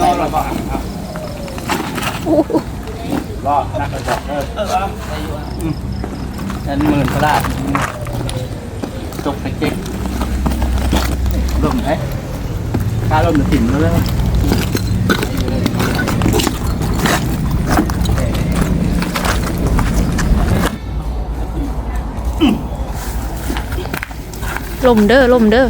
ຍໍລະບໍ່? ໂອ້ໂຫ ລໍ ນັກກະຈອກເດີ ເອີ ໄດ້ຢູ່ ອືມ ອັນໝື່ນພະລາດ ຕົກໄປເຈັບ ລົມເດ້ ຖ້າລົມຈະຖິ້ມເລີຍ. ລົມເດີ ລົມເດີ.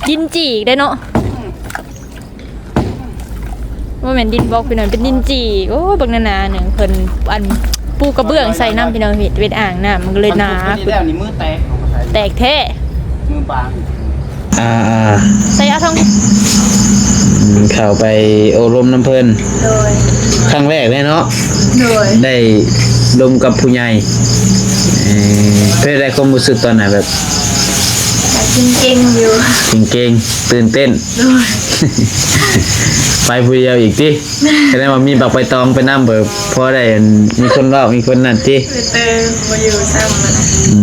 ດິນຈີ່ອີກເດ້ເນາະ ບໍ່ແມ່ນດິນບລັອກພີ່ນ້ອງ ເປັນດິນຈີ່. ໂອ້ຍ ບັກໜາໆໜຶ່ງ ເພິ່ນ ອັນ ປູກະເບື້ອງໃສ່ນຳພີ່ນ້ອງ ເຮັດ ເຮັດອ່າງນ້ຳ ມັນກໍເລີຍໜາ. ຄັນທຸບໄປນີ້ແລ້ວນີ້ມືແຕກ ແຕກແທ້ ມືບາງ. ອ່າໆ ໃສ່ເອົາທອງ ອືມ ເຂົ້າໄປໂອ້ລົມນຳເພິ່ນ ໂດຍ ຄັ້ງແລກເລີຍເນາະ ໂດຍ ໄດ້ລົມກັບຜູ້ໃຫຍ່. ເອີ ເປັນໃດຄວາມຮູ້ສຶກຕອນນັ້ນ ແບບ ກໍເກັ່ງໆຢູ່ ເກັ່ງໆ ຕື່ນເຕັ້ນ ໂດຍ ໄປຜູ້ດຽວອີກຕິ? ສະແດງວ່າມີບັກໃບຕອງໄປນຳ ເພື່ອພໍໄດ້ ອັນ ມີຄົນເວົ້າ ມີຄົນນັ້ນຕິ? ເອີ ບໍ່ຢູ່ຊ້ຳ. ອື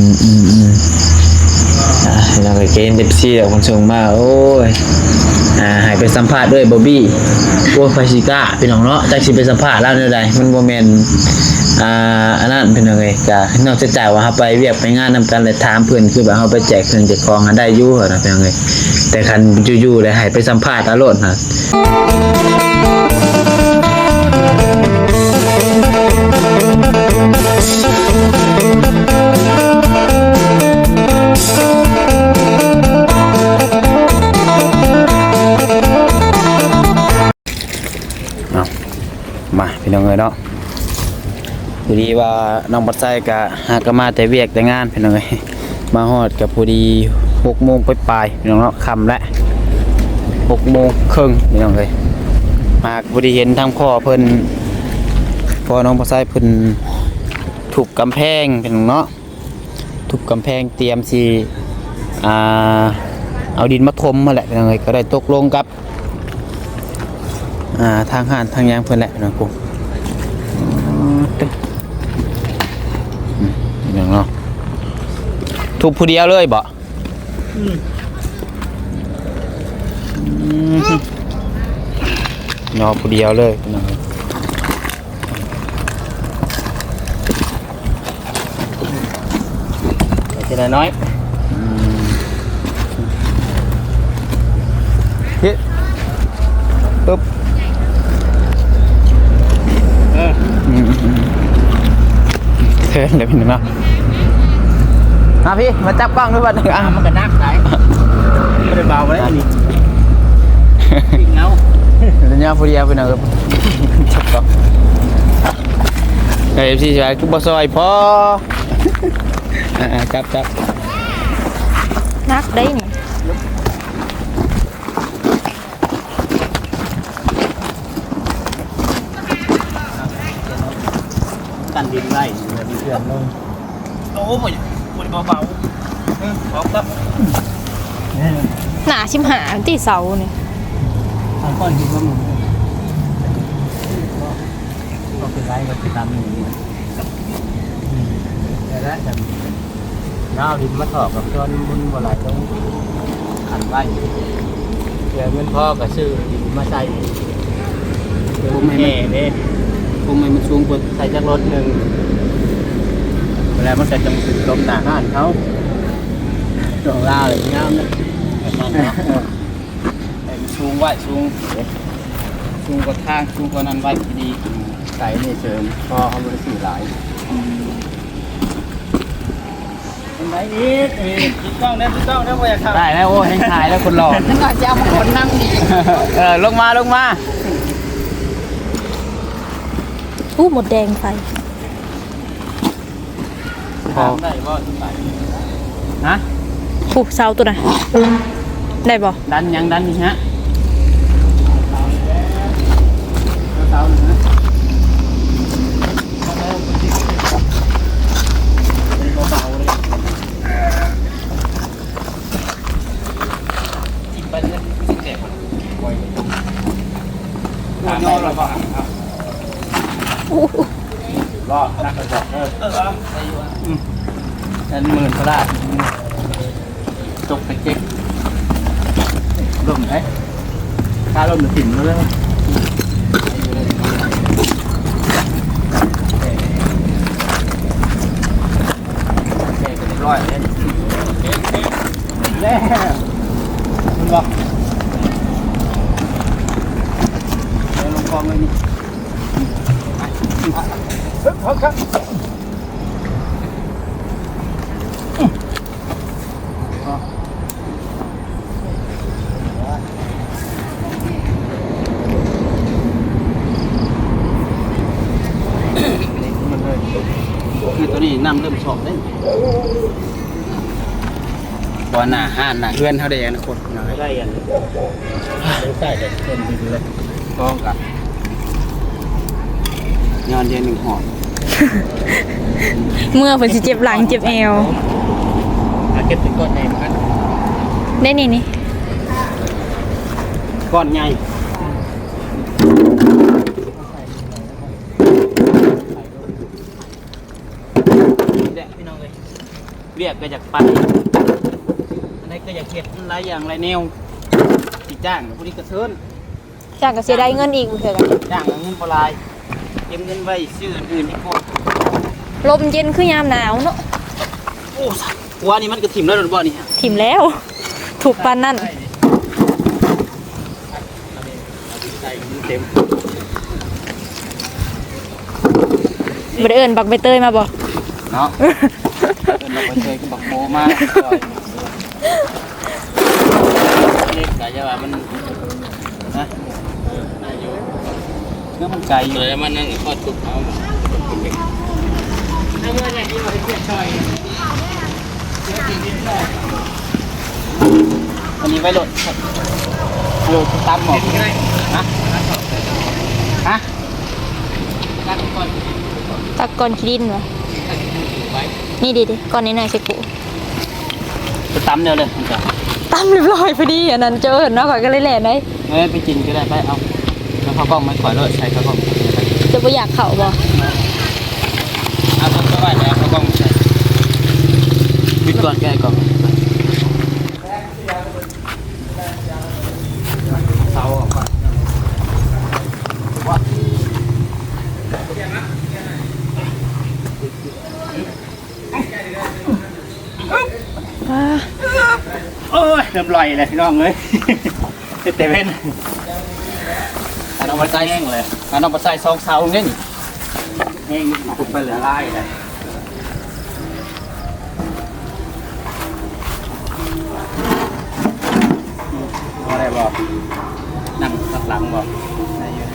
ມ ອືມໆໆ ອ່າ ພີ່ນ້ອງເອີຍ ເຫັນເອັຟຊີດອກ ເພິ່ນສົ່ງມາ ໂອ້ຍ ອ່າ ໃຫ້ໄປສຳພາດເອື້ອຍບອບບີ້. ໂອ້ຍ ໃຜຊິກ້າ ພີ່ນ້ອງເນາະ ຈັກຊິໄປສຳພາດລາວແນວໃດ ມັນບໍ່ແມ່ນ ອ່າ ອັນນັ້ນ ພີ່ນ້ອງເອີຍ. ກະນອກຈາກວ່າເຮົາໄປວຽກໄປງານນຳກັນ ແລະ ຖາມເພິ່ນ ຄືແບບເຮົາໄປແຈກເຄື່ອງແຈກຂອງຫັ້ນໄດ້ຢູ່ຫັ້ນນະ ພີ່ນ້ອງເອີຍ. ແຕ່ຄັນຢູ່ໆ ແລ້ວໃຫ້ໄປສຳພາດເອົາໂລດນະ. ເອົາ ມາ ພີ່ນ້ອງເອີຍເນາະ ພໍດີວ່ານ້ອງບັດໄຊກະຫາກະມາແຕ່ວຽກແຕ່ງານ ພີ່ນ້ອງເອີຍ. ມາຮອດກະພໍດີຫົກໂມງປາຍໆ ພີ່ນ້ອງເນາະ ຄ່ຳແລ້ວ ຫົກໂມງເຄິ່ງ ພີ່ນ້ອງເອີຍ. ຫາກພໍດີເຫັນທາງພໍ່ເພິ່ນ ພໍ່ນ້ອງບັດໄຊເພິ່ນທຸບກຳແພງ ພີ່ນ້ອງເນາະ ທຸບກຳແພງ ຕຽມຊິ ອ່າ ເອົາດິນມາຖົມຫັ້ນແຫຼະ ພີ່ນ້ອງເອີຍ. ກໍໄດ້ຕົກລົງກັບ ອ່າ ທາງຮ້ານທາງຫຍັງເພິ່ນແຫຼະເນາະ ອືມ ຫຍັງເນາະ ທຸບຜູ້ດຽວເລີຍບໍ່? ອືມ ອືມ ຍໍຜູ້ດຽວເລີຍ ພີ່ນ້ອງ. ໄປທີລະໜ້ອຍ ອືມ ເຮີ້ຍ ປຶບ ເອີ ອືມ ເທີນແລ້ວພີ່ນ້ອງເນາະ. ມາພີ່ ມາຈັບກ້ອງດ້ວຍບັດນີ້ ອ່າ ມັນກໍໜັກຫຼາຍ ບໍ່ໄດ້ເບົາເລີຍອັນນີ້ ເຫງົາ ເປັນຍາຜູ້ດຽວພີ່ນ້ອງເອີຍ ຈັບກ້ອງ. ເອີ ເອັຟຊີ ວ່າຄືບໍ່ຊ່ອຍພໍ ອ່າໆ ຈັບໆ ໜັກໄດ໋ນີ້ ກັນດິນໄວ້ ເພື່ອນລົງ. ໂອ້ ບໍ່ ບໍ່ໄດ້ເບົາໆ ເອີ ເບົາຄັກ ໜາສິບຫ້າຕິ ເສົານີ້ ເອົາກ້ອນຫີນມາໝູນ ກໍຄືໄດ້ ກໍຄືຕາມນີ້ ອືມ ໄດ້ລະ ເອົາດິນມາຖອກກັບຈອນ ມັນບໍ່ໄຫຼລົງ ອັນໄວ້ ເພື່ອເງິນພໍກໍຊື້ດິນມາໃສ່ ປຸ້ມໃຫ້ມັນ ແຫ່ເດ້ ປຸ້ມໃຫ້ມັນສູງກວ່າ ໃສ່ຈັກລົດໜຶ່ງ ແລ້ວມັນກໍຈະຂຶ້ນຕົມໜ້າຮ້ານເຮົາ ຊ່ວງລາວນີ້ງາມນະ ແບບນັ້ນເນາະ ໃຫ້ມັນສູງໄວ້ ສູງ ສູງກວ່າທາງ ສູງກວ່ານັ້ນໄວ້ກໍດີ ໃສ່ນີ້ເສີມ ພໍເຮົາບໍ່ໄດ້ຊື້ຫຼາຍ. ໄດ້ອີກ ອີກ ຕິດກ້ອງເດີ ຕິດກ້ອງເດີ ບໍ່ຢາກຂາຍ ໄດ້ແລ້ວ ໂອ້ ແຮງຂາຍແລ້ວຄົນຫຼໍ່ ຈັ່ງວ່າຊິເອົາມາຄົນນຳອີກ ເອີ ລົງມາ ລົງມາ ອູ້ ມົດແດງໄຟ ໄດ້ບໍ່? ຮະ? ປູ ເສົາໂຕນັ້ນ ໄດ້ບໍ່? ດັນຫຍັງ? ດັນນີ້ຮະ? ເສົານີ້ຮະ? ເອົາເລີຍ รอดนักกระจอกเด้อ อืม อันหมื่นพลาด ตกไปเจ็บ ลมเด้ ถ้าลมจะถิ่มเลย แกะเรียบร้อยเลย แล้ว มันบอก เอาลงกองเลยนี่ ครับ คือตัวนี้น้ำเริ่มซอกเด้ บ่หน้าห้านหน้าเฮือนเฮาได้อนาคตเนาะ ได้อัน ใส่แต่ต้นดินเลย กองกะ ย้อนเดียวหนึ่งหอบ เมื่อเพิ่นสิเจ็บหลังเจ็บแอว หาเก็บเป็นก้อนใหญ่มา ได้นี่ นี่ ก้อนใหญ่ นี่แหละพี่น้องเอ้ย เวียกก็อยากไป อันใดก็อยากเฮ็ด มันหลายอย่างหลายแนว สิจ้างผู้นี้ก็เชิญ จ้างก็เสียดายเงินอีก บ่เทื่อก็ จ้างเงินบ่หลาย เก็บเงินไว้ซื้ออันอื่นดีกว่า ลมเย็นคือยามหนาวเนาะ โอ้ หัวนี่มันก็ถิ่มแล้วบ่นี่ ถิ่มแล้ว ทุบปานนั้น ใส่เต็ม บ่ได้เอิ้นบักใบเตยมาบ่ เนาะ เอิ้นบักใบเตยกับบักโมมา เล็กกะอย่าว่ามัน นะ เออ ได้อยู่ เรื่องมันไกลอยู่ เลยมันนั่นก็ทุบเอา อันนี้ไว้โหลด โหลดตามหมอก ฮะ ฮะ ตักก้อนขี้ดินวะ นี่ดิ ก้อนน้อยๆ ใส่กู ไปตำเดียวเลย ตำเรียบร้อยพอดี อันนั้นเจ้าเอิ้นเนาะ ข้อยก็เลยแล่นได้ เอ้ย ไปกินก็ได้ ไป เอา แล้วข้าวกล้องมาขอโลด ใส่ข้าวกล้อง เจ้าบ่อยากเข้าบ่ เอา เอาไปไว้แล้ว ข้าวกล้องใส่ ปิดก่อน แก้ก่อน เสาออกก่อน โอ้ย เริ่มลอยแล้วพี่น้องเอ้ย เฮ็ดแต่เว้น อันเอามาใส่แห้งเลย อันเอามาใส่สองเสาเนี่ยนี่ แห้งนี่ขุดไปหลายๆเลย พอได้บ่ นั่งตัดหลังบ่ ได้อยู่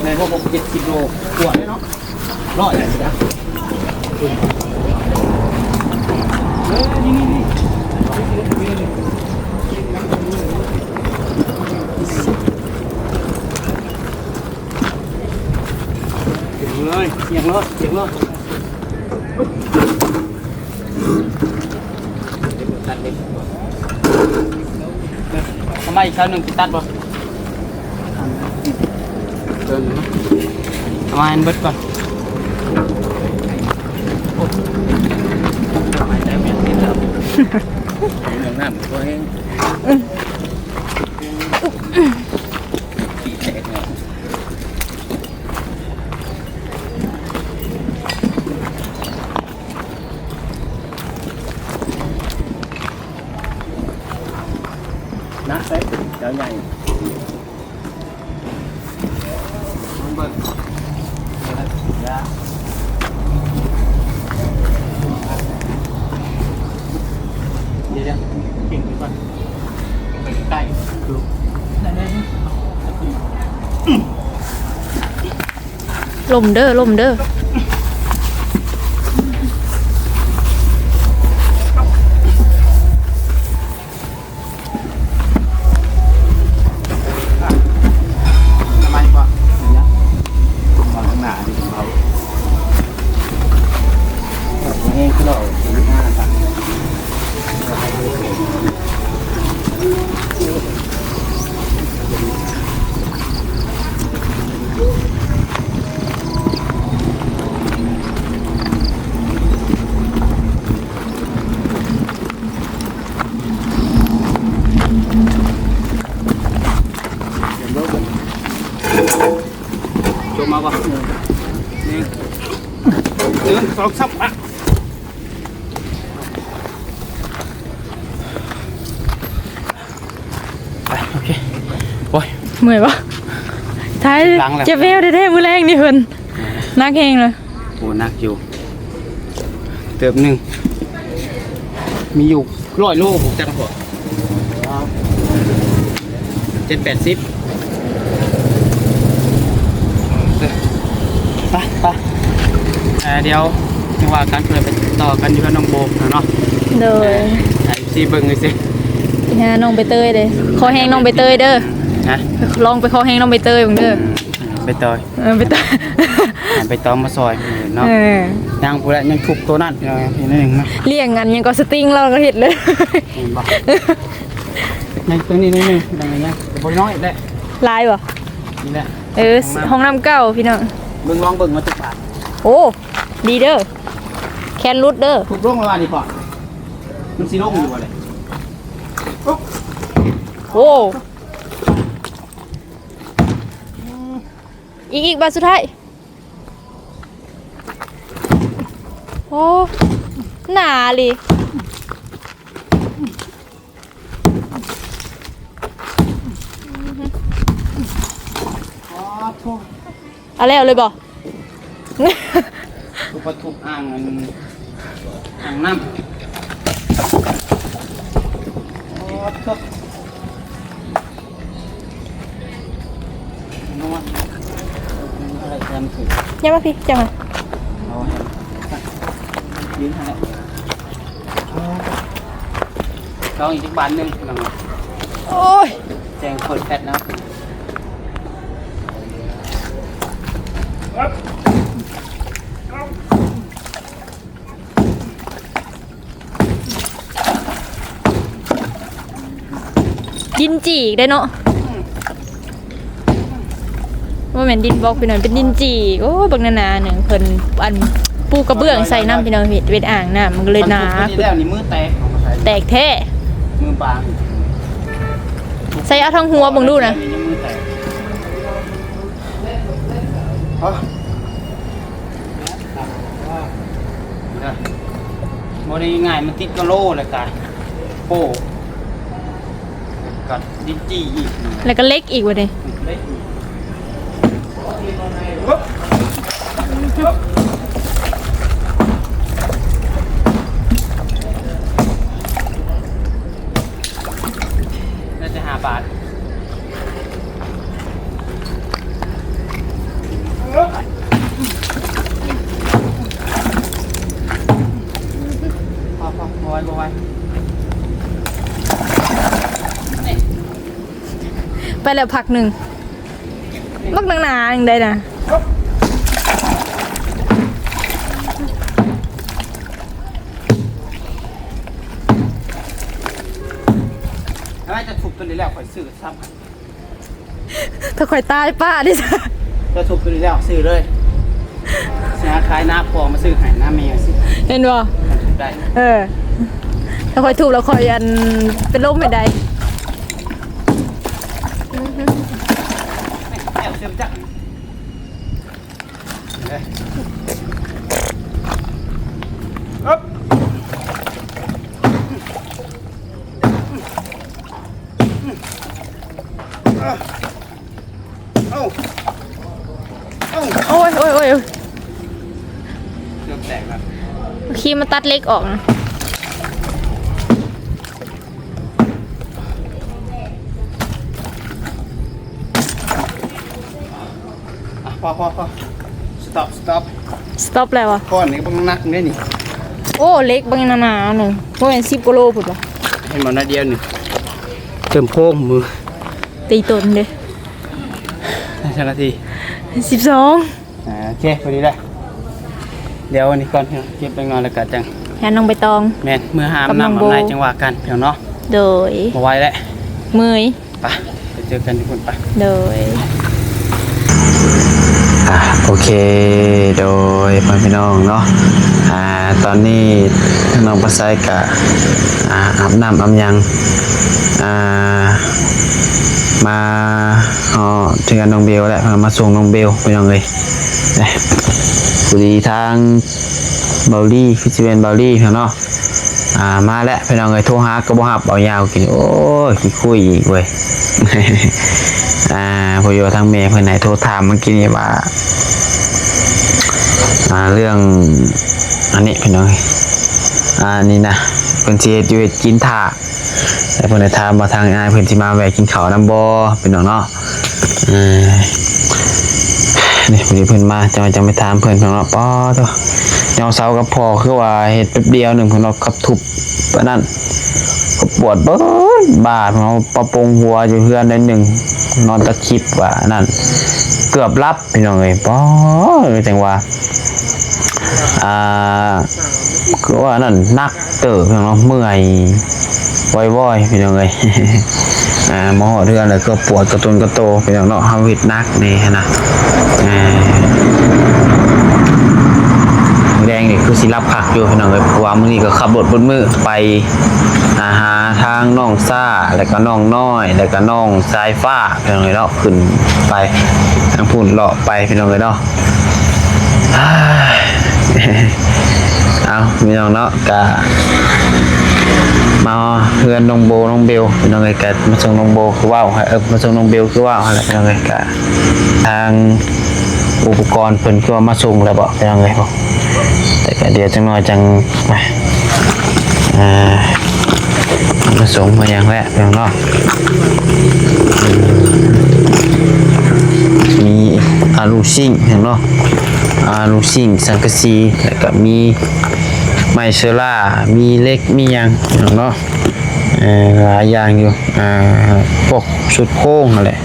ได้บ่ หกเจ็ดสิบโลกว่าเลยเนาะ ร้อยเลยนะ เออ นี่ นี่ นี่ เสียงเลย เสียงเลย เสียงเลย ทำไมอีกครั้งหนึ่งติดตัดบ่ เดินมา เอามาให้มันเบิดก่อน หายใจไม่ติดแล้ว เรื่องน้ำตัวเอง ขี้แตกเนี่ย หนักเด้ เจ้าใหญ่ เบิ่ง เดี๋ยวๆ เก่งไปก่อน ไปใกล้ ลมเด้อ ลมเด้อ ทำไมวะ เนี่ย ผมวางข้างหน้าดิ ผมเอา ສອງສາມ ໄປ ໂອເຄ ໂອ້ຍ ເມື່ອຍບໍ່? ໄທ ເຈັບແອວແທ້ໆ ມື້ແລງນີ້ເພິ່ນ ໜັກແຮງເລີຍ. ໂອ້ ໜັກຢູ່ເຕີບໜຶ່ງ ມີຢູ່ຮ້ອຍໂລ ບໍ່ຈັກພໍ ເຈັດແປດສິບ ໄປ ໄປ ອ່າ ດຽວຈັ່ງວ່າກັນ ເພື່ອໄປຕໍ່ກັນຢູ່ກັບນ້ອງໂບເນາະ. ໂດຍ ອ່າ ໃຫ້ເອັຟຊີເບິ່ງຊື່ໆ ໄປຫານ້ອງໃບເຕີຍເດ້ ຂໍແຮງນ້ອງໃບເຕີຍເດີ. ຮະ? ລອງໄປຂໍແຮງນ້ອງໃບເຕີຍເບິ່ງເດີ. ອືມ ໃບເຕີຍ ເອີ ໃບເຕີຍ ໃຫ້ໃບຕອງມາຊ່ອຍເນາະ. ເອີ ຍັງພຸ້ນແຫຼະ ຍັງທຸບໂຕນັ້ນ ເອີ ອີກໜ້ອຍໜຶ່ງເນາະ. ລ້ຽງອັນຫຍັງກໍສະຕິງ ລາວກໍເຮັດເລີຍ ເຫັນບໍ່? ຍັງຕົວນີ້ໜ້ອຍໜຶ່ງ ຍັງ ຍັງບໍ່ນ້ອຍແຫຼະ. ຫຼາຍບໍ່? ນີ້ແຫຼະ ເອີ ຫ້ອງນ້ຳ ຫ້ອງນ້ຳເກົ່າພີ່ນ້ອງ. ເບິ່ງ ລອງເບິ່ງວ່າຈັກບາດ. ໂອ້ ດີເດີ ແຄນຫຼຸດເດີ. ທຸບລົງແລ້ວວ່ານີ້ພໍ່ ມັນຊິລົງຢູ່ບໍ່ເລີຍ? ໂອ້ ອີກ ອີກບາດສຸດທ້າຍ. ໂອ້ ໜາອີ່ຫຼີ. ອໍ ໂທ້ ເອົາແລ້ວເລີຍບໍ່? ຄືປະທຸບອ່າງ ອ່າງນ້ຳ. ອໍ ໂທ້. ຢ່າມາພີ້ ຈັ່ງຫວະ ລອງອີກຈັກບາດໜຶ່ງ. ໂອ້ຍ ແຈ້ງເປີດແຟດເນາະ. ດິນຈີ່ອີກເດ້ເນາະ ບໍ່ແມ່ນດິນບລັອກພີ່ນ້ອງ ເປັນດິນຈີ່. ໂອ້ຍ ບັກໜາໆໜຶ່ງ ເພິ່ນອັນປູກະເບື້ອງໃສ່ນຳພີ່ນ້ອງ ເຮັດເປັນອ່າງນ້ຳ ມັນກໍເລີຍໜາ. ຄັນທຸບຕົວນີ້ແລ້ວນີ້ມືແຕກ ແຕກແທ້ ມືບາງ. ໃສ່ເອົາທັງຫົວເບິ່ງດູນະ. ບໍ່ໄດ້ງ່າຍ ມັນຕິດກະໂຫຼ ແລ້ວກະໂປ້ ແລ້ວກະດິນຈີ່ອີກ ແລ້ວກະເຫຼັກອີກບັດນີ້ ເຫຼັກອີກ. ໜ້າຈະຫ້າບາດ. ພໍໆ ບໍ່ໄຫວ ບໍ່ໄຫວ. ໄປແລ້ວພັກໜຶ່ງ ບັກໜາໆ ຈັ່ງໃດນະ. ເຮົາຈະທຸບຕົວນີ້ແລ້ວ ຂ້ອຍຊື້ຊ້ຳ. ຖ້າຂ້ອຍຕາຍປ້າເດ້ຊະ. ເຈົ້າທຸບຕົວນີ້ແລ້ວຊື້ເລີຍ ຊິຫາຂາຍນາພໍ່ມາຊື້ໃຫ້ ນາແມ່ຊື້ ເຫັນບໍ່? ໄດ້ ເອີ ຖ້າຂ້ອຍທຸບແລ້ວຂ້ອຍ ອັນ ເປັນລົມໃຫ້ໄດ້. ແລ້ວເຊື່ອມຈັກ ເອີ ອຶບ. ເອົ້າ ເອົ້າ ໂອ້ຍ ໂອ້ຍ ໂອ້ຍ ເກືອບແຕກແລ້ວ ຄີມາຕັດເຫຼັກອອກນະ. ອ່ະ ພໍ ພໍ ພໍ ສະຕັອບ ສະຕັອບ ສະຕັອບແລ້ວຫວະ. ກ້ອນນີ້ບັກໜັກເດ້ນີ້ ໂອ້ ເຫຼັກບັກໜາໆ ໜຶ່ງ ບໍ່ແມ່ນສິບກວ່າໂລພຸ້ນຫວະ. ເຫັນບໍ່ ໜ້ອຍດຽວນີ້ ເຕີມໂພງມື ຕີຕົນເດ້ ໃນເຈົ້າໜ້າທີ່ ສິບສອງ. ອ່າ ໂອເຄ ພໍດີແລ້ວ ດຽວອັນນີ້ກ່ອນ ເກັບເລັກນ້ອຍແລ້ວກະຈັ່ງ ຫານ້ອງໃບຕອງ ແມ່ນ ເມືອຫາອາບນ້ຳອາບໃນ ຈັ່ງວ່າກັນພີ່ນ້ອງເນາະ. ໂດຍ ບໍ່ໄຫວແລ້ວ ເມື່ອຍ. ໄປ ໄປເຈີກັນຢູ່ພຸ້ນ ໄປ. ໂດຍ ອ່າ ໂອເຄ ໂດຍ ພໍ່ແມ່ພີ່ນ້ອງເນາະ ອ່າ ຕອນນີ້ທາງນ້ອງປາໄຊກະ ອ່າ ອາບນ້ຳອາບຫຍັງ ອ່າ ມາຮອດເຮືອນນ້ອງເບວແລ້ວ ມາສົ່ງນ້ອງເບວ ພີ່ນ້ອງເອີຍ. ພໍດີທາງ ເບົາລີ ຄືຊິແມ່ນເບົາລີເນາະ. ອ່າ ມາແລ້ວພີ່ນ້ອງເອີຍ ໂທຫາກໍບໍ່ຮັບ ເອົາຍາວກິນ. ໂອ້ຍ ຂີ້ຄຸຍອີກເວີຍ. ອ່າ ພໍດີວ່າທາງແມ່ເພິ່ນໃຫ້ໂທຖາມເມື່ອກີ້ນີ້ວ່າ ອ່າ ເລື່ອງອັນນີ້ພີ່ນ້ອງເອີຍ ອ່າ ນີ້ນະ ເພິ່ນຊິເຮັດຢູ່ເຮັດກິນຖ້າ ແລ້ວເພິ່ນໄດ້ຖາມວ່າທາງອ້າຍເພິ່ນຊິມາແວ່ກິນເຂົ້ານຳບໍ່ ພີ່ນ້ອງເນາະ. ເອີ ນີ້ ພໍດີເພິ່ນມາ ຈັ່ງວ່າຈັ່ງໄປຖາມເພິ່ນເນາະ. ປາໂທ້ ຍອງເສົາກັບພໍ່ຄືວ່າເຮັດແປັບດຽວໜຶ່ງເພິ່ນເນາະ ກັບທຸບອັນນັ້ນ ກໍປວດເບິດບ່າເນາະ. ປະປົງຫົວຢູ່ເຮືອນໜ້ອຍໜຶ່ງ ນອນຕະຄິບວ່າອັນນັ້ນ ເກືອບຫຼັບ ພີ່ນ້ອງເອີຍ. ປາ ຈັ່ງວ່າ ອ່າ ຄືວ່ານັ້ນໜັກເຕີບເນາະ ເມື່ອຍວອຍໆ ພີ່ນ້ອງເອີຍ. ອ່າ ມາຮອດເຮືອນແລ້ວກໍປວດກະຕຸນກະໂຕ ພີ່ນ້ອງເນາະ ເຮົາເຮັດໜັກແດ່ຫັ້ນນະ. ອ່າ ແລງນີ້ຄືຊິຫຼັບຄັກຢູ່ ພີ່ນ້ອງເອີຍ ເພາະວ່າມື້ນີ້ກໍຂັບລົດເບິດມື້ໄປ ອ່າ ຫາທາງນ້ອງຊາ ແລ້ວກໍນ້ອງນ້ອຍ ແລ້ວກໍນ້ອງສາຍຟ້າ ພີ່ນ້ອງເອີຍເນາະ ຂຶ້ນໄປທາງພຸ້ນ ເລາະໄປ ພີ່ນ້ອງເອີຍເນາະ. ເອົາ ພີ່ນ້ອງເນາະ ກະມາເຮືອນນ້ອງໂບນ້ອງເບວ ພີ່ນ້ອງເອີຍ. ກະມາສົ່ງນ້ອງໂບຄືເວົ້າ ເອີ ມາສົ່ງນ້ອງເບວຄືເວົ້າຫັ້ນແຫຼະ ພີ່ນ້ອງເອີຍ. ກະທາງອຸປະກອນເພິ່ນຄືວ່າມາສົ່ງແລ້ວບໍ ພີ່ນ້ອງເອີຍ. ແຕ່ກະດຽວຈັກໜ່ອຍຈັ່ງ ອ່າ ມາສົ່ງມາຫຍັງແຫຼະ ພີ່ນ້ອງເນາະ. ມີອາລູຊິງ ພີ່ນ້ອງເນາະ ອາລູຊິງ ສັງກະສີ ແລ້ວກະມີໄມ້ເຊີລາ ມີເຫຼັກ ມີຫຍັງ ພີ່ນ້ອງເນາະ. ເອີ ຫຼາຍຢ່າງຢູ່ ອ່າ ພວກຊຸດໂຄງຫັ້ນແຫຼະ.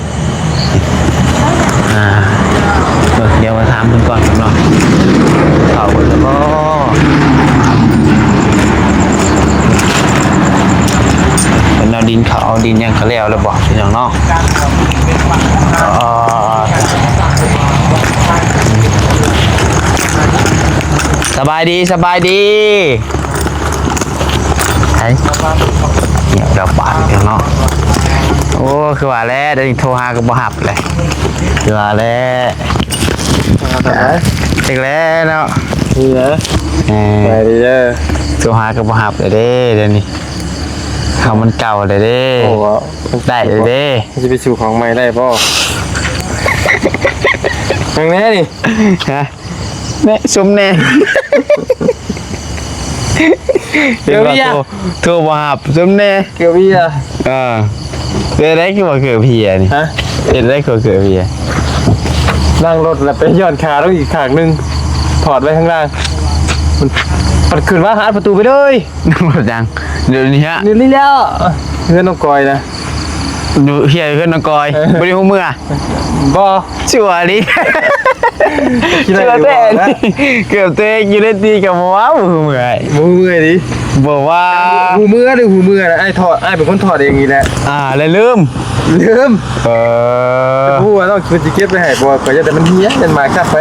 ອ່າ ເບິ່ງ ດຽວມາຖາມເພິ່ນກ່ອນເນາະ ເຂົ້າເບິດແລ້ວບໍ່. ເພິ່ນເອົາດິນເຂົ້າ ເອົາດິນຫຍັງເຂົ້າແລ້ວແລ້ວບໍ່ ພີ່ນ້ອງເນາະ? ເອີ ສະບາຍດີ ສະບາຍດີ. ໄອ້ ງຽບແລ້ວບາດນີ້ເນາະ. ໂອ້ ຄືວ່າແຫຼະ ດຽວນີ້ໂທຫາກໍບໍ່ຮັບແຫຼະ ຄືວ່າແຫຼະ. ເອີ ຈັກແລ້ວເນາະ ນີ້ເດີ. ເອີ ສະບາຍດີເດີ. ໂທຫາກໍບໍ່ຮັບແລ້ວເດ້ ດຽວນີ້ເຮົາມັນເກົ່າແລ້ວເດ້. ໂອ້ ໄດ້ແລ້ວເດ້. ຊິໄປສູ້ຂອງໃໝ່ໄດ້ບໍ່? ຫຍັງແນ່ນີ້ ຮະ? ແນ່ ຊົມແນ່ ເກືອບເບຍ ໂທ ໂທບໍ່ຮັບ ຊົມແນ່ ເກືອບເບຍ. ເອີ ເປັນໄດຄືວ່າເກີບເພຍນີ້? ຮະ? ເປັນໄດຄືວ່າເກີບເພຍ? ນັ່ງລົດແລ້ວໄປຍ້ອນຂາລົງອີກຂ້າງໜຶ່ງ ຖອດໄວ້ຂ້າງລ່າງ ມັນ ມັນຂຶ້ນມາຫາປະຕູໄປເລີຍ. ນັ່ງລົດຫຍັງ? ດຽວນີ້ຮະ? ດຽວນີ້ແລ້ວ ເຮືອນນ້ອງກອຍນະ. ຢູ່ເຮືອນ ເຮືອນນ້ອງກອຍ. ເອີ ບໍ່ໄດ້ຮູ້ເມືອ? ບໍ່. ຊົ່ວນີ້ ຊົ່ວແທ້ນີ້. ເກືອບຕົວເອງຢູ່ໃນຕີກັບບໍ່ເວົ້າ ຮູ້ເມືອ. ບໍ່ຮູ້ເມືອຕິ? ບໍ່ວ່າ ຮູ້ເມືອຫຼືຮູ້ເມືອນະ? ອ້າຍຖອດ ອ້າຍເປັນຄົນຖອດເອງນີ້ແຫຼະ. ອ່າ ແລະລືມ ລືມ. ເອີ ຮູ້ວ່ານ້ອງເພິ່ນຊິເກັບໄວ້ໃຫ້ບໍ່? ຂ້ອຍຢ້ານແຕ່ມັນເຫຍ ຢ້ານໝາກັດໄປ.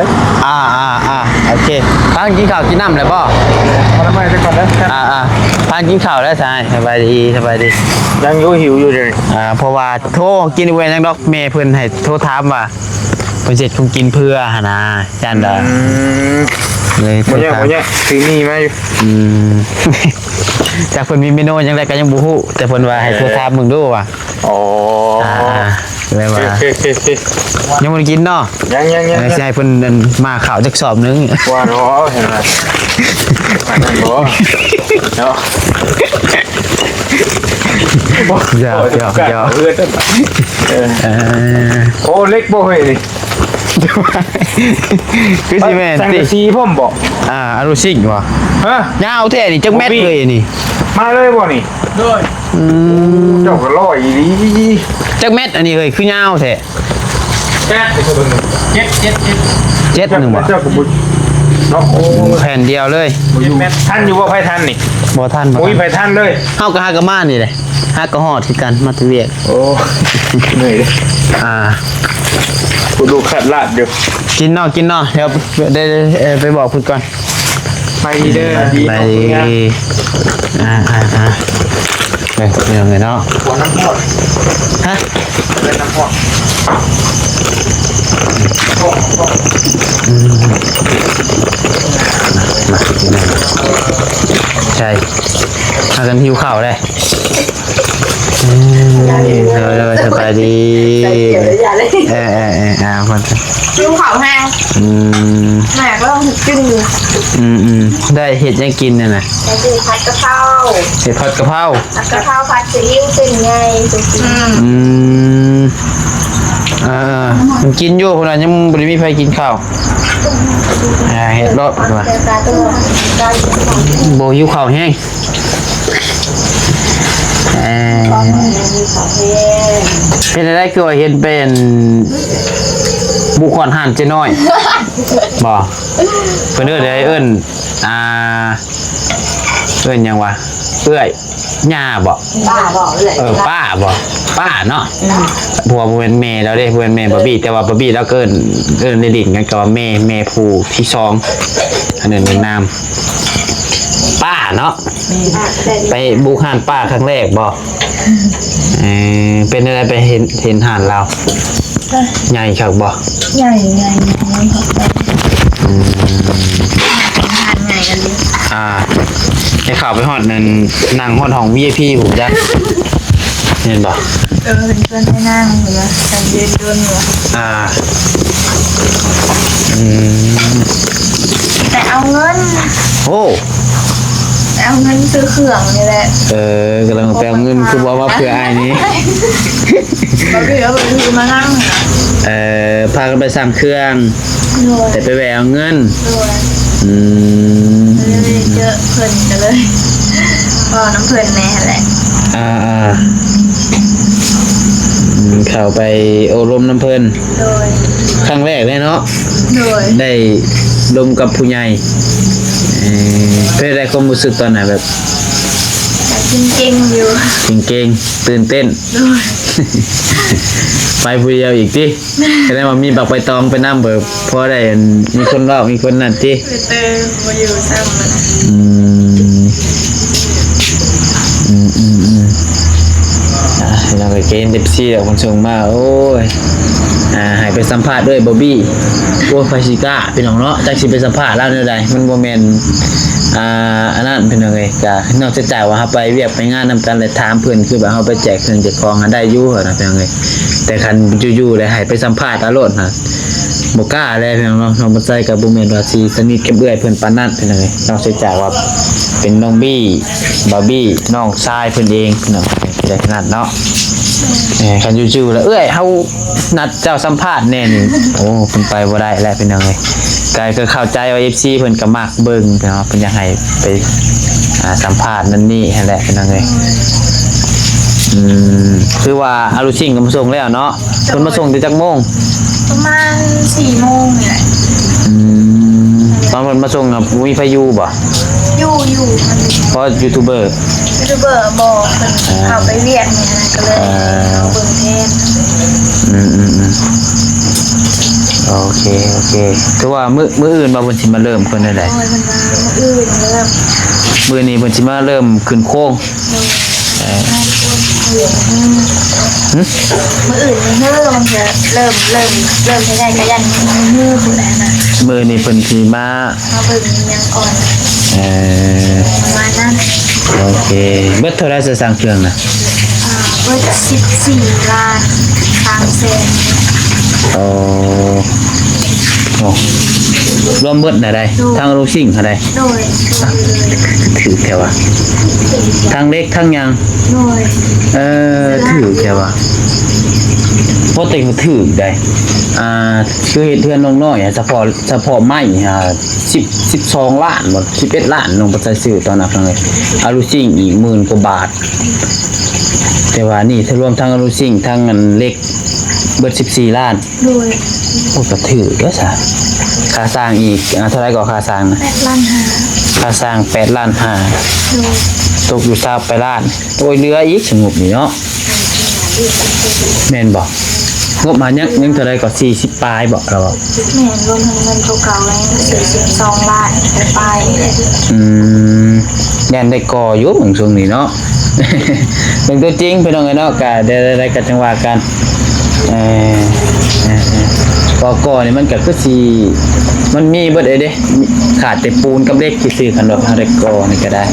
ອ່າໆໆ ໂອເຄ. ພາກັນກິນເຂົ້າກິນນ້ຳແລ້ວບໍ່? ເອົານ້ຳໄມ້ໄປກ່ອນເດີ. ອ່າໆ ພາກັນກິນເຂົ້າແລ້ວຊາຍ. ສະບາຍດີ ສະບາຍດີ. ຍັງຢູ່ ຫິວຢູ່ເດ. ອ່າ ເພາະວ່າ ໂທກິນບໍ່ໄດ້ຫຍັງດອກ ແມ່ເພິ່ນໃຫ້ໂທຖາມວ່າເພິ່ນເຮັດຂອງກິນເພື່ອຫັ້ນນາ ຢ້ານວ່າ ອືມ ເລີຍໂທຖາມ. ບໍ່ຍາກ ບໍ່ຍາກ ຊື້ໝີ່ມາຢູ່. ອືມ ຈັກເພິ່ນມີເມນູຫຍັງແລ້ວກໍຍັງບໍ່ຮູ້ ແຕ່ເພິ່ນວ່າໃຫ້ໂທຖາມເບິ່ງດູວ່າ. ອໍ ອ່າໆ ແລ້ວວ່າ ໂອເຄ ໂອເຄ ໂອເຄ ຍັງບໍ່ໄດ້ກິນເນາະ? ຍັງໆໆ ເອີ ຊິໃຫ້ເພິ່ນ ອັນ ມາເຂົ້າຈັກສອບໜຶ່ງ. ວ່າເນາະ ເຫັນວ່າ ອັນນັ້ນບໍ່ເນາະ. ຢາກ ຢາກ ຢາກ ເອີ ເອີ ໂອ້ ເຫຼັກບໍ່ເຮີ້ຍນີ້? ຄືຊິແມ່ນຕິ ສັງກະສີພ້ອມບໍ່? ອ່າ ອາລູຊິງບໍ່? ຮະ? ຍາວແທ້ນີ້ ຈັກແມັດເລີຍນີ້? ມາເລີຍບໍ່ນີ້? ໂດຍ ອືມ ເຈົ້າກໍຫຼໍ່ອີ່ຫຼີ. ຈັກແມັດອັນນີ້ເຮີ້ຍ ຄືຍາວແທ້? ເຈັດ ເຈັດ ເຈັດ ເຈັດ ເຈັດໜຶ່ງບໍ່? ເຈົ້າກໍບໍ່ເນາະ. ໂອ້ ແຜ່ນດຽວເລີຍ ບໍ່ຢູ່. ທັນຢູ່ບໍ່? ໃຜທັນນີ້? ບໍ່ທັນ ບໍ່ທັນ ໂອ້ຍ ໃຜທັນເລີຍ. ເຮົາກໍຫາກໍມານີ້ແຫຼະ ຫາກໍຮອດຄືກັນ ມາແຕ່ວຽກ. ໂອ້ ເມື່ອຍເດ້. ອ່າ ຜູ້ລູກຂາດລາດຢູ່. ກິນເນາະ ກິນເນາະ ດຽວໄດ້ ໄດ້ ໄດ້ໄປບອກເພິ່ນກ່ອນ. ໄປດີເດີ ໄປດີ. ອ່າໆໆ ເອີ ເລື່ອງເລີຍເນາະ. ປວດນ້ຳພອກ ຮະ? ເປັນນ້ຳພອກ. ອືມ ມາ ມາ ກິນນ້ຳ ຫິວເຂົ້າເດ້. ອືມ ໂດຍໆ ສະບາຍດີ. ເອີໆໆ ອ່າ ຫິວເຂົ້າແຮງ. ອືມ ແມ່ກໍຕ້ອງກິນຢູ່. ອືມໆ ໄດ້ເຮັດຫຍັງກິນນັ້ນນະ? ໄດ້ເຮັດຜັດກະເພົາ. ເຮັດຜັດກະເພົາ. ຜັດກະເພົາ ຜັດຊີອິ້ວ ເສັ້ນໃຫຍ່. ອືມ ເອີໆ ມັນກິນຢູ່ ເພາະວ່າຍັງບໍ່ໄດ້ມີໃຜກິນເຂົ້າ. ອ່າ ເຮັດໂລດ ເພິ່ນວ່າ ບໍ່ຫິວເຂົ້າແຮງ. ເອີ ເປັນຈັ່ງໃດ ຄືວ່າເຫັນເປັນບຸກຄອນຮ້ານເຈ້ນ້ອຍບໍ? ເພິ່ນເອີ້ນໃດ ເອີ້ນ ອ່າ ເອີ້ນຫຍັງວະ ເອື້ອຍ ຍ່າບໍ? ປ້າບໍເອື້ອຍ? ເອີ ປ້າບໍ? ປ້າເນາະ. ອືມ ເພາະວ່າບໍ່ແມ່ນແມ່ລາວເດ້ ບໍ່ແມ່ນແມ່ບາບີ ແຕ່ວ່າບາບີລາວກໍເອີ້ນ ເອີ້ນໃນດິນກັນກໍວ່າແມ່ ແມ່ຜູ້ທີສອງ ອັນນັ້ນເອີ້ນນາມປ້າເນາະ. ແມ່ນ ໄປບຸກຮ້ານປ້າຄັ້ງແລກບໍ? ເອີ ເປັນຈັ່ງໃດ ໄປເຫັນ ເຫັນຮ້ານລາວ ໃຫຍ່ຄັກບໍ? ໃຫຍ່ ໃຫຍ່ ໃຫຍ່ ໃຫຍ່. ອືມ ຮ້ານໃຫຍ່ອີ່ຫຼີ. ອ່າ ໃຫ້ເຂົ້າໄປຮອດນັ້ນ ນັ່ງຮອດຫ້ອງ ວີໄອພີ ພຸ້ນຈ້ະ ແມ່ນບໍ່? ເອີ ເປັນເພື່ອນໃຫ້ນັ່ງເນາະ ໃຫ້ຢືນດົນເນາະ. ອ່າ ອືມ ແຕ່ເອົາເງິນ. ໂອ້ ແຕ່ເອົາເງິນຊື້ເຄື່ອງນີ້ແຫຼະ. ເອີ ກຳລັງໄປເອົາເງິນ ຄືບໍ່ວ່າເພື່ອອ້າຍນີ້ ກໍຄືເອົາເງິນຄືມານັ່ງ. ເອີ ພາກັນໄປສັ່ງເຄື່ອງ. ໂດຍ ແຕ່ໄປແວ່ເອົາເງິນ. ໂດຍ ອືມ ກໍເລີຍເຈີເພິ່ນ ກໍເລີຍເວົ້ານຳເພິ່ນແດ່ຫັ້ນແຫຼະ. ອ່າໆ ອືມ ເຂົ້າໄປໂອ້ລົມນຳເພິ່ນ. ໂດຍ ຄັ້ງແລກເລີຍເນາະ. ໂດຍ ໄດ້ລົມກັບຜູ້ໃຫຍ່. ເອີ ເປັນໃດຄວາມຮູ້ສຶກຕອນນັ້ນ ແບບ ກໍເກັ່ງໆຢູ່ ເກັ່ງໆ ຕື່ນເຕັ້ນ. ໂດຍ ໄປຜູ້ດຽວອີກຕິ? ແສດງວ່າມີບັກໃບຕອງໄປນຳ ເພື່ອພໍໄດ້ ອັນ ມີຄົນເວົ້າ ມີຄົນນັ້ນຕິ? ເອີ ບໍ່ຢູ່ຊ້ຳ. ອືມ ອືມໆໆ ອ່າ ພີ່ນ້ອງເອີຍ ເອັຟຊີດອກ ເພິ່ນສົ່ງມາ ໂອ້ຍ ອ່າ ໃຫ້ໄປສຳພາດເອື້ອຍບອບບີ. ໂອ້ຍ ໃຜຊິກ້າ ພີ່ນ້ອງເນາະ ຈັກຊິໄປສຳພາດລາວແນວໃດ ມັນບໍ່ແມ່ນ ອ່າ ອັນນັ້ນ ພີ່ນ້ອງເອີຍ. ກະນອກຈາກວ່າເຮົາໄປວຽກໄປງານນຳກັນ ແລະ ຖາມເພິ່ນ ຄືແບບເຮົາໄປແຈກເຄື່ອງແຈກຂອງຫັ້ນໄດ້ຢູ່ຫັ້ນນະ ພີ່ນ້ອງເອີຍ. ແຕ່ຄັນຢູ່ໆ ແລ້ວໃຫ້ໄປສຳພາດເອົາໂລດຫັ້ນ ບໍ່ກ້າແລ້ວ ພີ່ນ້ອງເນາະ. ນ້ອງບໍ່ໃສ່ກໍບໍ່ແມ່ນວ່າຊິສະໜິດກັບເອື້ອຍເພິ່ນປານນັ້ນ ພີ່ນ້ອງເອີຍ. ນອກຈາກວ່າເປັນນ້ອງບີ ບາບີ ນ້ອງຊາຍເພິ່ນເອງ ພີ່ນ້ອງເອີຍ ແຕ່ນັ້ນເນາະ. ເອີ ຄັນຢູ່ໆ ແລ້ວ ເອື້ອຍ ເຮົານັດເຈົ້າສຳພາດແດ່ນີ້ ໂອ້ ເພິ່ນໄປບໍ່ໄດ້ແລ້ວ ພີ່ນ້ອງເອີຍ. ກໍ ກໍເຂົ້າໃຈວ່າ ເອັຟຊີ ເພິ່ນກໍມັກເບິ່ງເນາະ ເພິ່ນຢາກໃຫ້ໄປ ອ່າ ສຳພາດນັ້ນນີ້ຫັ້ນແຫຼະ ພີ່ນ້ອງເອີຍ. ອືມ ຄືວ່າເອົາລູກຊິ້ງກໍມາສົ່ງແລ້ວເນາະ. ເພິ່ນມາສົ່ງແຕ່ຈັກໂມງ? ປະມານສີ່ໂມງນີ້ແຫຼະ. ອືມ ຕອນເພິ່ນມາສົ່ງນະ ບໍ່ມີໃຜຢູ່ບໍ? ຢູ່ ຢູ່ ເພາະຢູທູບເບີ ຢູທູບເບີບໍ່ ເພິ່ນເຂົ້າໄປວຽກນີ້ນະ ກໍເລີຍເອົາເບິ່ງແທນ. ອືມໆໆ ໂອເຄ ໂອເຄ ຄືວ່າມື້ ມື້ອື່ນວ່າເພິ່ນຊິມາເລີ່ມ ເພິ່ນນັ້ນແຫຼະ. ໂອ້ຍ ເພິ່ນວ່າມື້ອື່ນເລີ່ມ ມື້ນີ້ເພິ່ນຊິມາເລີ່ມຂຶ້ນໂຄງ. ເອີ ມື້ອື່ນນີ້ເຮີ ມັນຈະເລີ່ມ ເລີ່ມ ເລີ່ມໃຊ້ໄດ້ກໍຢ້ານມື້ພຸ້ນແຫຼະນະ. ມື້ນີ້ເພິ່ນຊິມາ ມາເບິ່ງອີ່ຫຍັງກ່ອນ. ເອີ ປະມານນັ້ນ. ໂອເຄ ເບິດເທົ່າໃດ ສະ ສ້າງເຄື່ອງນະ? ອ່າ ເບິດສິບສີ່ລ້ານສາມແສນ. ໂອ້ ໂອ້ ລວມເບິດນະໄດ໋ ໂດຍ ທັງລູກຊິ້ງຫັ້ນໄດ໋. ໂດຍ ຖືກແທ້ວ່າ ທັງເຫຼັກທັງຫຍັງ. ໂດຍ ເອີ ຖືກແທ້ວ່າ ບໍ່ເຕັງຖືກໄດ໋. ອ່າ ຄືເຮັດເຮືອນນ້ອງນ້ອຍ ສະເພາະ ສະເພາະໄມ້ ອ່າ ສິບ ສິບສອງລ້ານບໍ ສິບເອັດລ້ານ ນ້ອງປະໄສຊື້ຕອນນັ້ນເລີຍ. ອາລູຊິງອີກໝື່ນກວ່າບາດ ແຕ່ວ່ານີ້ຖ້າລວມທັງອາລູຊິງ ທັງອັນເຫຼັກ ເບິດສິບສີ່ລ້ານ. ໂດຍ ໂອ້ ກໍຖືກແລ້ວຊະ. ຄ່າສ້າງອີກ ອ່າ ເທົ່າໃດກໍຄ່າສ້າງນະ? ແປດລ້ານຫ້າ. ຄ່າສ້າງແປດລ້ານຫ້າ. ໂດຍ ຕົກຢູ່ຊາວປາຍລ້ານ. ໂອ້ຍ ເຫຼືອອີກສະຫງົບນີ້ເນາະ ແມ່ນບໍ່? ງົບມາຍັງ ຍັງເທົ່າໃດກໍ ສີ່ສິບປາຍບໍ່ລະບໍ່? ແມ່ນ ລວມທັງເງິນໂຕເກົ່າແລ້ວ ສີ່ສິບສອງລ້ານປາຍໆ. ອືມ ຢ້ານໄດ້ກໍ່ຢູ່ເບິ່ງຊ່ວງນີ້ເນາະ ເບິ່ງຕົວຈິງພີ່ນ້ອງເອີຍເນາະ. ກະໄດ້ ໄດ້ ກໍຈັ່ງວ່າກັນ ເອີ ເອີ ເອີ ພໍກໍ່ນີ້ມັນກໍຄືຊິ ມັນມີເບິດເລີຍເດ້ ຂາດແຕ່ປູນກັບເຫຼັກຊື່ໆ ຄັນວ່າເຮົາໄດ້ກໍ່ນີ້ກໍໄດ້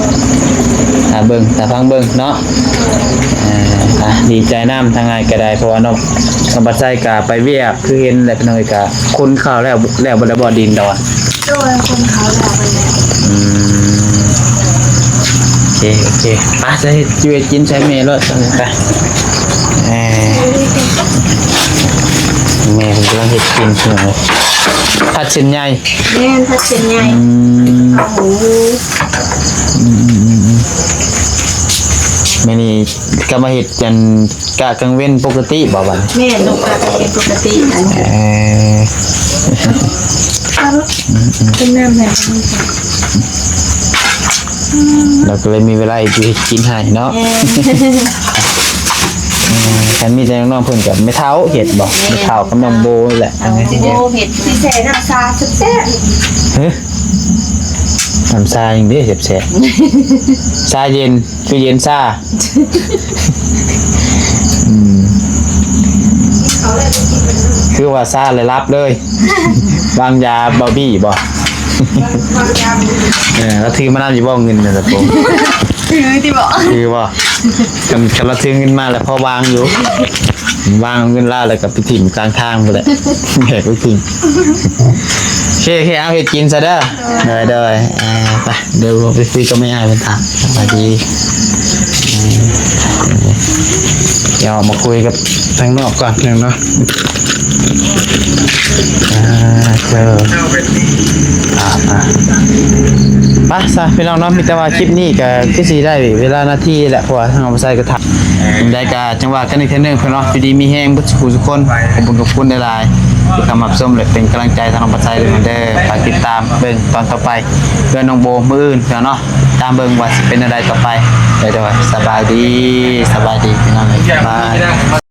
ຖ້າເບິ່ງ ຖ້າຟັງເບິ່ງເນາະ. ເອີ ອ່ະ ດີໃຈນຳທາງອ້າຍກໍໄດ້ ເພາະວ່ານ້ອງ ນ້ອງບັດໄຊກໍໄປວຽກ ຄືເຫັນແຫຼະ ພີ່ນ້ອງເອີຍ ກໍຂົນເຂົ້າແລ້ວ ແລ້ວບໍ່ໄດ້ບໍ່ ດິນດອນ? ໂດຍ ຂົນເຂົ້າແລ້ວໄປແລ້ວ. ອືມ ໂອເຄ ໂອເຄ ໄປ ໃສ່ຢູ່ເຮັດກິນໃສ່ແມ່ໂລດ ໄປ. ເອີ ແມ່ເພິ່ນກຳລັງເຮັດກິນ ຜັດເສັ້ນໃຫຍ່. ແມ່ນ ຜັດເສັ້ນໃຫຍ່. ອືມ ເອົາໝູ ອືມໆໆໆ ມື້ນີ້ກໍມາເຮັດອັນກະກາງເວັນປົກກະຕິບໍ່ບັດນີ້? ແມ່ນ ລົງກະກາງເວັນປົກກະຕິ. ເອີ ເອົາ ເປັນນ້ຳໃຫ້ ລາວກໍເລີຍມີເວລາຢູ່ເຮັດກິນໃຫ້ເນາະ. ແມ່ນ ເອີ ຄັນມີແຕ່ນ້ອງໆ ເພິ່ນກັບແມ່ເຖົ້າເຮັດບໍ່? ແມ່ນ ແມ່ເຖົ້າກັບນ້ອງໂບນີ້ແຫຼະ. ນ້ອງໂບເຮັດ ຊິແຊ່ນ້ຳຊາແຊບໆ. ຮະ? ນ້ຳຊາຫຍັງເດ້ແຊບໆ? ຊາເຢັນ ຕູ້ເຢັນຊາ. ອືມ ຄືວ່າຊາແລ້ວຫຼັບເລີຍ. ວາງຢາບາບີບໍ່? ເອີ ລາວຖືມານຳຢູ່ບໍ່ເງິນນະ ຕະໂກນ? ຖືຕິບໍ່? ຖືບໍ່? ຄັນ ຄັນລາວຖືເງິນມາແລ້ວພໍວາງຢູ່. ວາງເງິນລາວແລ້ວກໍໄປຖິ້ມກາງທາງພຸ້ນແຫຼະ ແບກໄປຖິ້ມ. ໂອເຄ ໂອເຄ ເອົາເຮັດກິນຊະເດີ. ໂດຍ ໂດຍ ເອີ ໄປ ດຽວໄປຄຸຍກັບແມ່ອ້າຍເພິ່ນທ່າ. ສະບາຍດີ. ເອີ ດຽວມາຄຸຍກັບທາງນອກກ່ອນໜຶ່ງເນາະ. ອ່າ ເຈີ ອ່າ ໄປຊະພີ່ນ້ອງເນາະ. ມີແຕ່ວ່າຄລິບນີ້ກໍຄືຊິໄດ້ເວລານາທີແຫຼະ ເພາະວ່າທາງນ້ອງບັດໄຊກໍ ຈັ່ງໃດກໍຈັ່ງວ່າກັນອີກເທື່ອໜຶ່ງເນາະ. ຢູ່ດີມີແຮງເບິດສູ່ຜູ້ສູ່ຄົນ. ຂອບຄຸນ ຂອບຄຸນຫຼາຍໆ ທີ່ເຂົ້າມາຮັບຊົມ ແລະ ເປັນກຳລັງໃຈທາງນ້ອງບັດໄຊເດີ. ຝາກຕິດຕາມເບິ່ງຕອນຕໍ່ໄປເຮືອນນ້ອງໂບມື້ອື່ນເນາະ. ຕາມເບິ່ງວ່າຊິເປັນແນວໃດຕໍ່ໄປ. ໂດຍ ໂດຍ ສະບາຍດີ ສະບາຍດີພີ່ນ້ອງເອີຍ ບາຍ.